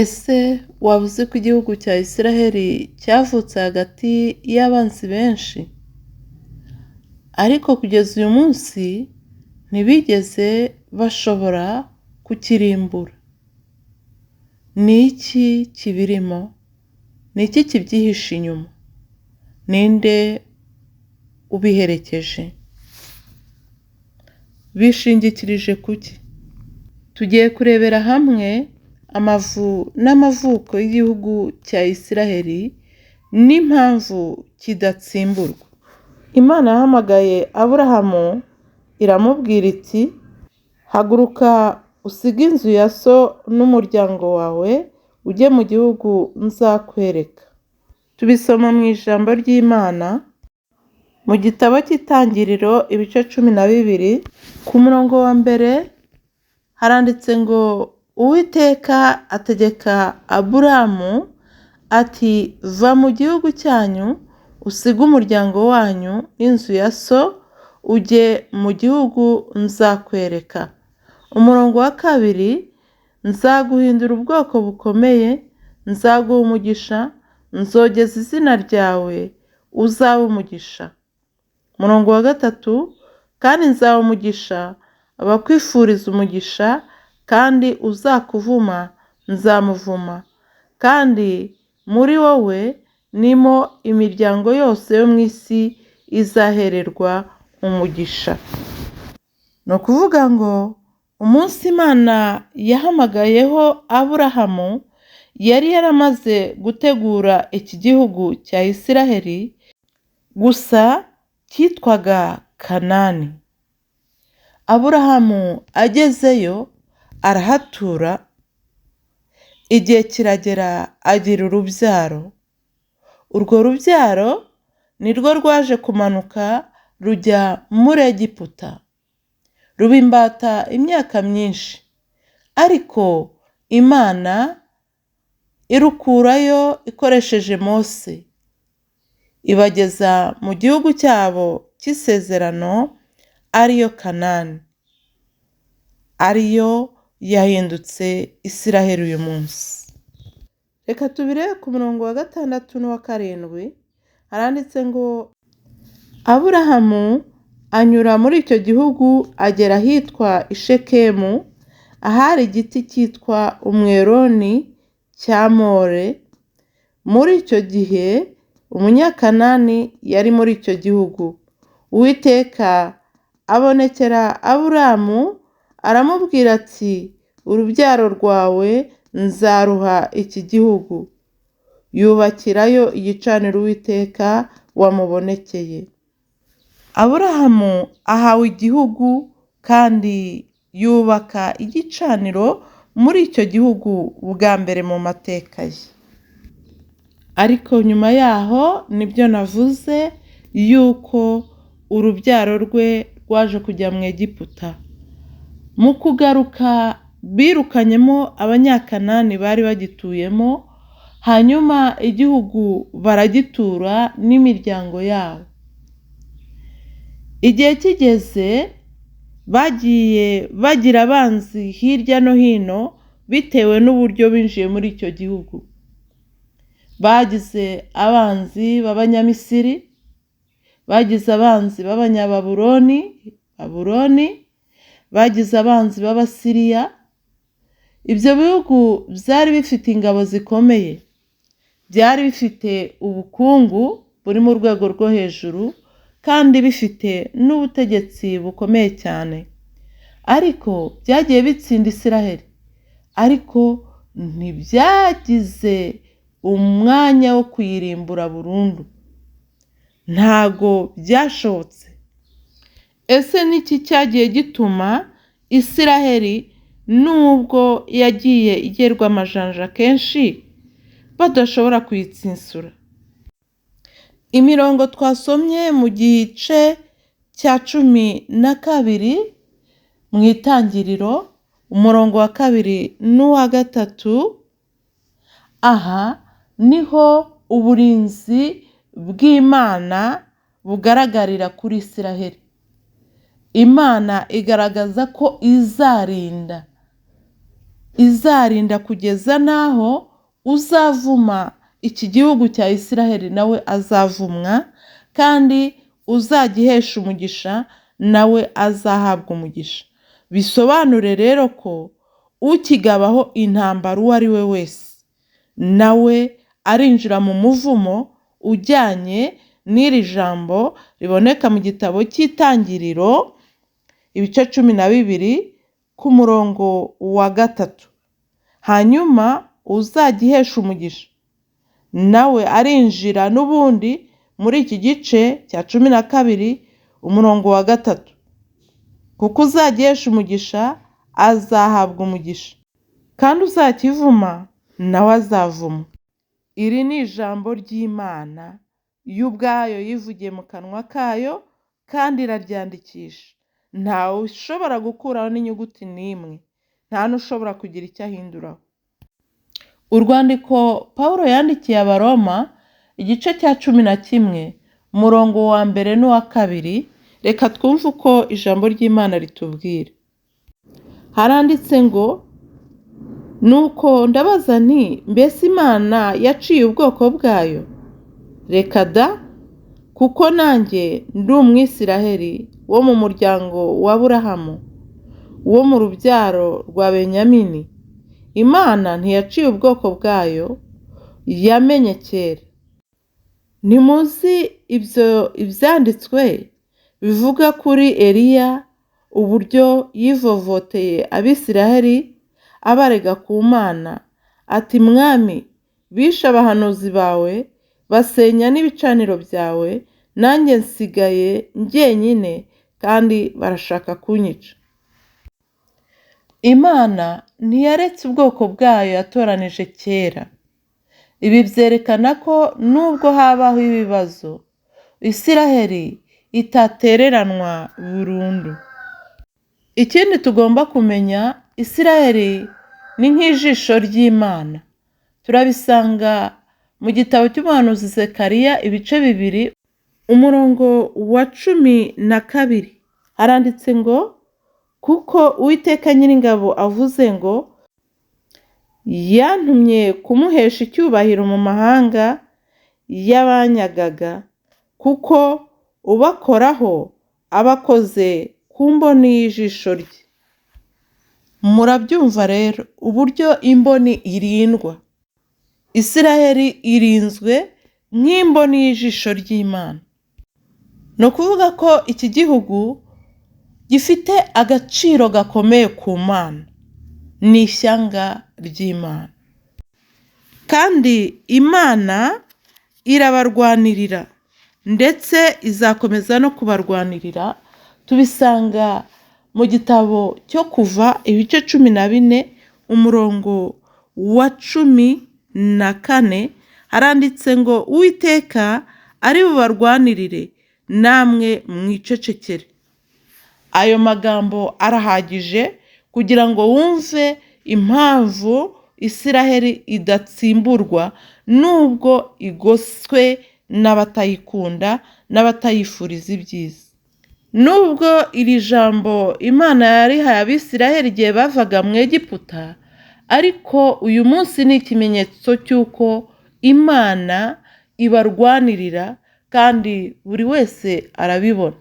Ese waba uzi ko igihugu cya Isiraheli cyavutse hagati y'abanzi benshi? Ariko kugeza uyu munsi ntibigeze bashobora kukirimbura. Ni iki kibirimo? Ni iki kibyihishe inyuma? Ninde ubiherekeje? Bishingikirije ku ki? Tugiye kurebera hamwe amavu n'amavuko y'igihugu cya Isiraheli n'impamvu kidatsimburwa. Imana yahamagaye Aburahamu iramubwira iti haguruka usige inzu ya so n'umuryango wawe ujye mu gihugu nzakwereka. Tubisoma mu ijambo ry'Imana mu gitabo cy'Itangiriro ibice 12 ku murongo wa mbere haranditse ngo Uwiteka ategeka Aburamu ati va mu gihugu cyanyu usige umuryango wanyu n'inzu ya so ujye mu gihugu nzakwereka. Umurongo wa kabiri nzaguhindura ubwoko bukomeye, nzaguha umugisha, nzogeza izina ryawe uzaba umugisha. Umurongo wa gatatu kandi nzaha umugisha abakwifuriza umugisha, kandi uzakuvuma nzamuvuma, kandi muri wowe nimo imiryango yose yo mu isi izahererwa umugisha. Ni ukuvuga ngo umunsi Imana yahamagayeho Aburahamu yari yaramaze gutegura iki gihugu cya Isiraheli, gusa cyitwaga Kanani. Aburahamu agezeyo arahatura, igihe kiragera agira urubyaro. Urwo rubyaro nirwo rwaje kumanuka rujya muri Egiputa, ruba imbata imyaka myinshi, ariko Imana irukurayo ikoresheje Mose, ibageza mu gihugu cyabo cy'isezerano ariyo Kanani, ariyo yahindutse Isiraheli uyu munsi. Reka tubirebe ku murongo wa gatandatu n'uwa karindwi, haranditse ngo Aburahamu anyura muri icyo gihugu agera ahitwa i Shekemu, ahari igiti cyitwa umweroni cya More. Muri icyo gihe Umunyakanani yari muri icyo gihugu. Uwiteka abonekera Aburamu aramubwira ati urubyaro rwawe nzaruha iki gihugu. Yubakirayo igicaniro Uwiteka wamubonekeye. Aburahamu ahawe igihugu kandi yubaka igicaniro muri icyo gihugu bwa mbere mu mateka ye. Ariko nyuma yaho nibyo navuze yuko urubyaro rwe rwaje kujya mu Egiputa. Mu kugaruka birukanyemo Abanyakanani bari bagituyemo, hanyuma igihugu baragitura n'imiryango yabo. Igihe kigeze bagiye bagira abanzi hirya no hino bitewe n'uburyo binjiye muri icyo gihugu. Bagize abanzi b'Abanyamisiri, bagize abanzi b'Abanyababuroni, Babuloni, bagize abanzi b'Abasiriya. Ibyo bihugu byari bifite ingabo zikomeye, byari bifite ubukungu buri mu rwego rwo hejuru, kandi bifite n'ubutegetsi bukomeye cyane. Ariko byagiye bitsinda Isiraheli, ariko ntibyagize umwanya wo kuyirimbura burundu, ntago byashobotse. Ese niki cyagiye gituma Isiraheli nubwo yagiye igerwa amajanja kenshi badashobora kuyitsinsura? Imirongo twasomye mu gice cya 12 mu Itangiriro, umurongo wa 2 n'uwa 3, aha niho uburinzi bw'Imana bugaragarira kuri Isiraheli. Imana igaragaza ko izarinda. Izarinda kugeza n'aho uzavuma iki gihugu cya Isiraheli nawe azavumwa, kandi uzagihesha umugisha nawe azahabwa umugisha. Bisobanure rero ko ukigabaho intambara uwo ari we wese nawe arinjira mu muvumo ujyanye n'iri jambo riboneka mu gitabo cy'Itangiriro ibice 12 ku murongo wa 3. Hanyuma uzagihesha umugisha nawe arinjira n'ubundi muri iki gice cya 12 umurongo wa 3, kuko uzagihesha umugisha azahabwa umugisha, kandi uzakivuma nawe azavumwa. Iri ni ijambo ry'Imana yo ubwayo yivugiye mu kanwa kayo kandi iraryandikisha. Ntawe ushobora gukuraho n'inyuguti n'imwe, nta n'ushobora kugira icyo ahinduraho. Urwandiko Pawulo yandikiye Abaroma igice cya 11 umurongo wa 1 n'uwa 2, reka twumve uko ijambo ry'Imana ritubwira. Haranditse ngo: nuko ndabaza nti mbese Imana yaciye ubwoko bwayo? Reka da, kuko nanjye ndi Umwisiraheli wo mu muryango wa Aburahamu, wo mu rubyaro rwa Benyamini. Imana ntiyaciye ubwoko bwayo yamenye kera. Ntimuzi ibyo ibyanditswe bivuga kuri Eliya, uburyo yivovoteye Abisiraheli abarega ku Mana ati: Mwami, bishe abahanuzi bawe, basenya n'ibicaniro byawe, nanjye nsigaye njyenyine kandi barashaka kunyica. Imana ntiyaretse ubwoko bwayo yatoranije kera. Ibi byerekana ko nubwo habaho ibibazo, Isiraheli itatereranwa burundu. Ikindi tugomba kumenya, Isiraheli ni nk'ijisho ry'Imana. Turabisanga mu gitabo cy'umuhanuzi Zekariya ibice 2 umurongo wa 12. Haranditse ngo: kuko Uwiteka Nyiringabo avuze ngo yantumye kumuhesha icyubahiro mu mahanga y'abanyagaga, kuko ubakoraho aba akoze ku mboni y'ijisho rye. Murabyumva rero uburyo imboni irindwa. Isiraheli irinzwe nk'imboni y'ijisho ry'Imana. Ni ukuvuga ko iki gihugu gifite agaciro gakomeye ku Mana, ni ishyanga ry'Imana. Kandi Imana irabarwanirira, ndetse izakomeza no kubarwanirira. Tubisanga mu gitabo cyo Kuva ibice 14 umurongo wa 14, haranditse ngo: Uwiteka ari bubarwanirire, namwe mwicecekere. Ayo magambo arahagije kugira ngo wumve impamvu Isiraheli idatsimburwa nubwo igoswe n'abatayikunda n'abatayifuriza ibyiza. Nubwo iri jambo Imana yarihaye Abisiraheli igihe bavaga mu Egiputa, ariko uyu munsi ni ikimenyetso cy'uko Imana ibarwanirira kandi buri wese arabibona.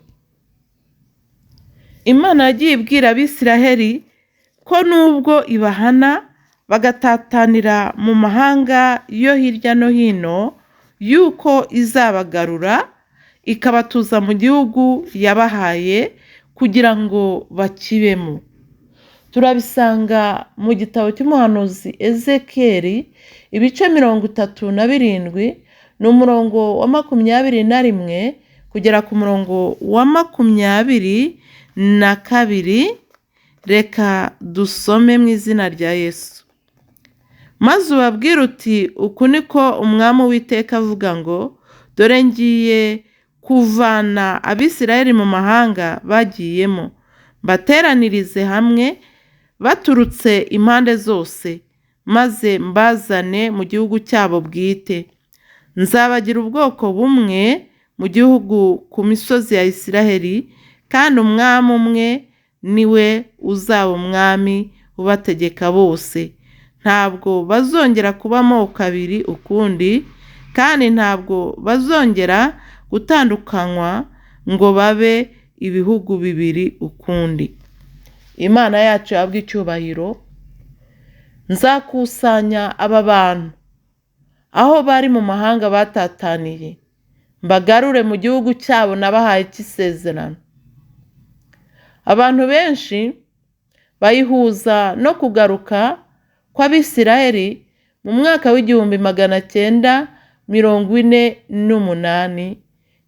Imana yagiye ibwira Abisiraheli ko nubwo ibahana bagatatanira mu mahanga yo hirya no hino, yuko izabagarura ikabatuza mu gihugu yabahaye kugira ngo bakibemo. Turabisanga mu gitabo cy'umuhanuzi Ezekiyeli ibice 37 ni umurongo wa 21 kugera ku murongo wa 22. Reka dusome mu izina rya Yesu. Maze ubabwire uti: uku niko Umwami Uwiteka avuga ngo dore ngiye kuvana Abisiraheli mu mahanga bagiyemo, mbateranirize hamwe baturutse impande zose, maze mbazane mu gihugu cyabo bwite. Nzabagira ubwoko bumwe mu gihugu ku misozi ya Isiraheli, kandi umwami umwe niwe uzaba umwami ubategeka bose. Ntabwo bazongera kuba amoko abiri ukundi, kandi ntabwo bazongera gutandukanywa ngo babe ibihugu bibiri ukundi. Imana yacu ihabwe icyubahiro. Nzakusanya aba bantu aho bari mu mahanga batataniye, mbagarure mu gihugu cyabo nabahaye cy'isezerano. Abantu benshi bayihuza no kugaruka kw'Abisiraheli mu mwaka w'1948,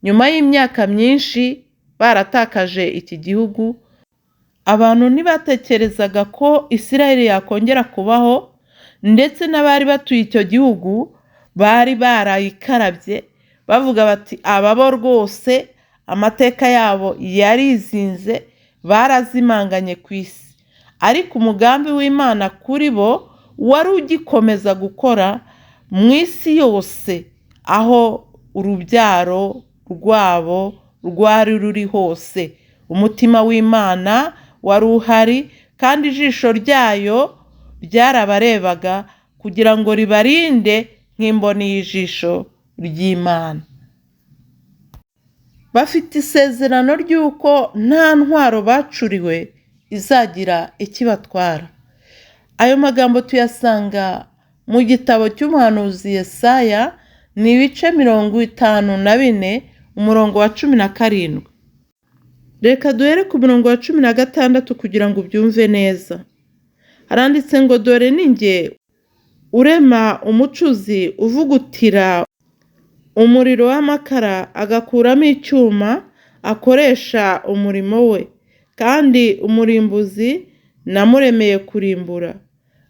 nyuma y'imyaka myinshi baratakaje iki gihugu. Abantu ntibatekerezaga ko Isiraheli yakongera kubaho, ndetse n'abari batuye icyo gihugu bari barayikarabye, bavuga bati aba bo rwose amateka yabo yarizinze, barazimanganye ku isi. Ariko umugambi w'Imana kuri bo wari ugikomeza gukora mu isi yose, aho urubyaro rwabo rwari ruri hose. Umutima w'Imana wari uhari, kandi ijisho ryayo ryarabarebaga kugira ngo ribarinde nk'imboni y'ijisho ry'Imana. Bafite isezerano ry'uko nta ntwaro bacuriwe izagira ikibatwara. Ayo magambo tuyasanga mu gitabo cy'umuhanuzi Yesaya, ni ibice 54, umurongo wa 17. Reka duhere ku murongo wa 16 kugira ngo ubyumve neza. Haranditse ngo dore ni jye urema umucuzi uvugutira umuriro w'amakara agakuramo icyuma akoresha umurimo we, kandi umurimbuzi namuremeye kurimbura.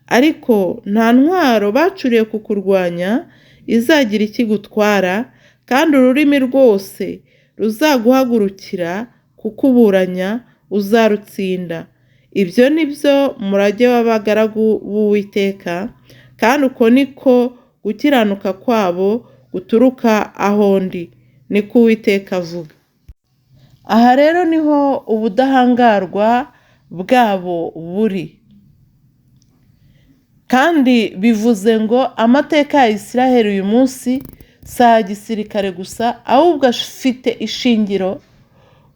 Ariko nta ntwaro bacuriye kukurwanya izagira ikigutwara, kandi ururimi rwose ruzaguhagurukira kukuburanya uzarutsinda. Ibyo ni byo murage w'abagaragu b'Uwiteka, kandi uko niko gukiranuka kwabo guturuka aho ndi, niko Uwiteka avuga. Aha rero niho ubudahangarwa bwabo buri. Kandi bivuze ngo amateka ya Isiraheli uyu munsi si aya gisirikare gusa, ahubwo afite ishingiro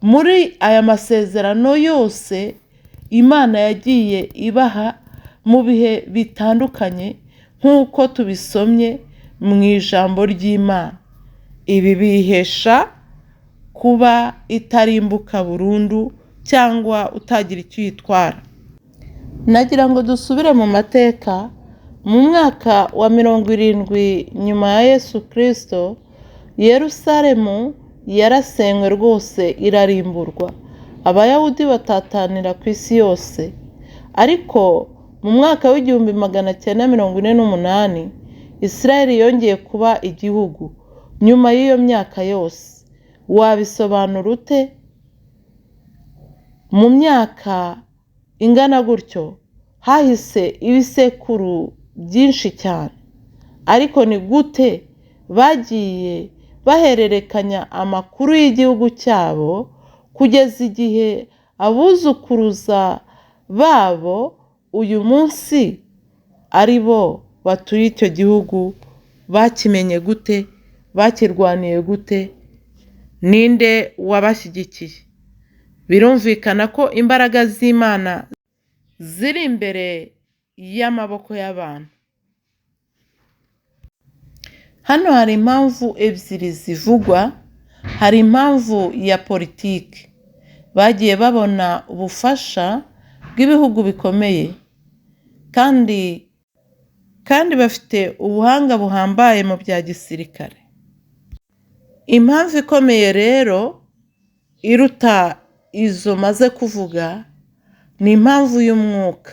muri aya masezerano yose Imana yagiye ibaha mu bihe bitandukanye, nk'uko tubisomye mu ijambo ry'Imana. Ibi bihesha kuba itarimbuka burundu cyangwa utagira icyo uyitwara. Nagira ngo dusubire mu mateka, mu mwaka wa 70 nyuma ya Yesu Kristo, Yerusalemu yarasenywe rwose irarimburwa, Abayahudi batatanira ku isi yose. Ariko mu mwaka w'1948 Isiraheli yongeye kuba igihugu nyuma y'iyo myaka yose. Wabisobanura ute? Mu myaka ingana gutyo hahise ibisekuru byinshi cyane, ariko ni gute bagiye bahererekanya amakuru y'igihugu cyabo kugeza igihe abuzukuruza babo uyu munsi ari bo batuye icyo gihugu bakimenye gute, bakirwaniye gute, ninde wabashyigikiye? Birumvikana ko imbaraga z'Imana ziri imbere y'amaboko y'abantu. Hano hari impamvu ebyiri zivugwa. Hari impamvu ya politiki, bagiye babona ubufasha bw'ibihugu bikomeye, kandi bafite ubuhanga buhambaye mu bya gisirikare. Impamvu ikomeye rero iruta izo maze kuvuga ni impamvu y'umwuka,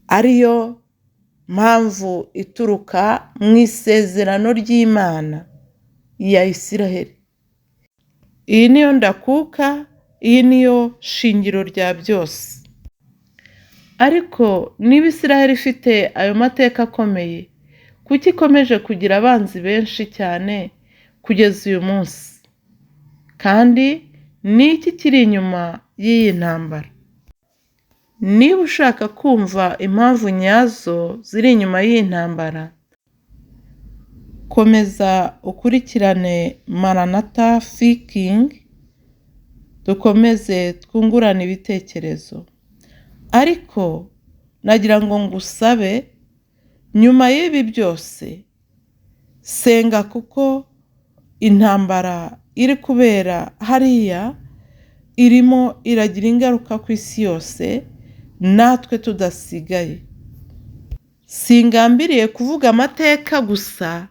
ariyo mpamvu ituruka mu isezerano ry'Imana ya Isiraheli. Iyi niyo ndakuka, iyi niyo shingiro rya byose. Ariko niba Isiraheli ifite ayo mateka akomeye, kuki ikomeje kugira abanzi benshi cyane kugeza uyu munsi? Kandi ni iki kiri inyuma y'iyi ntambara? Niba ushaka kumva impamvu nyazo ziri inyuma y'iyi ntambara, komeza ukurikirane Maranatha Thinking, dukomeze twungurane ibitekerezo. Ariko nagira ngo ngusabe, nyuma y'ibi byose, senga kuko intambara iri kubera hariya irimo iragira ingaruka ku isi yose, natwe tudasigaye. Singambiriye kuvuga amateka gusa,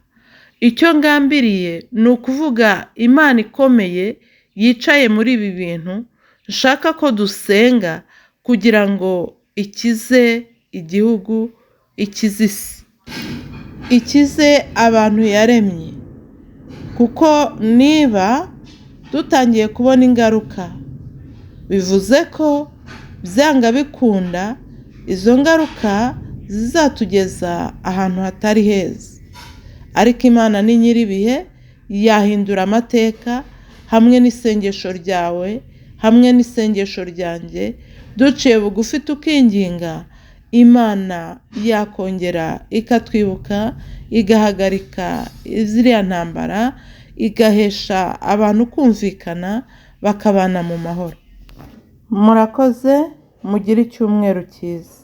icyo ngambiriye ni ukuvuga Imana ikomeye yicaye muri ibi bintu, nshaka ko dusenga kugira ngo ikize igihugu, ikize isi, ikize abantu yaremye. Kuko niba dutangiye kubona ingaruka, bivuze ko byanga bikunda izo ngaruka zizatugeza ahantu hatari heza. Ariko Imana ni nyir'ibihe, yahindura amateka hamwe n'isengesho ryawe, hamwe n'isengesho ryanjye, duciye bugufi tukinginga, Imana yakongera ikatwibuka, igahagarika ziriya ntambara, igahesha abantu kumvikana, bakabana mu mahoro. Murakoze, mugire icyumweru cyiza.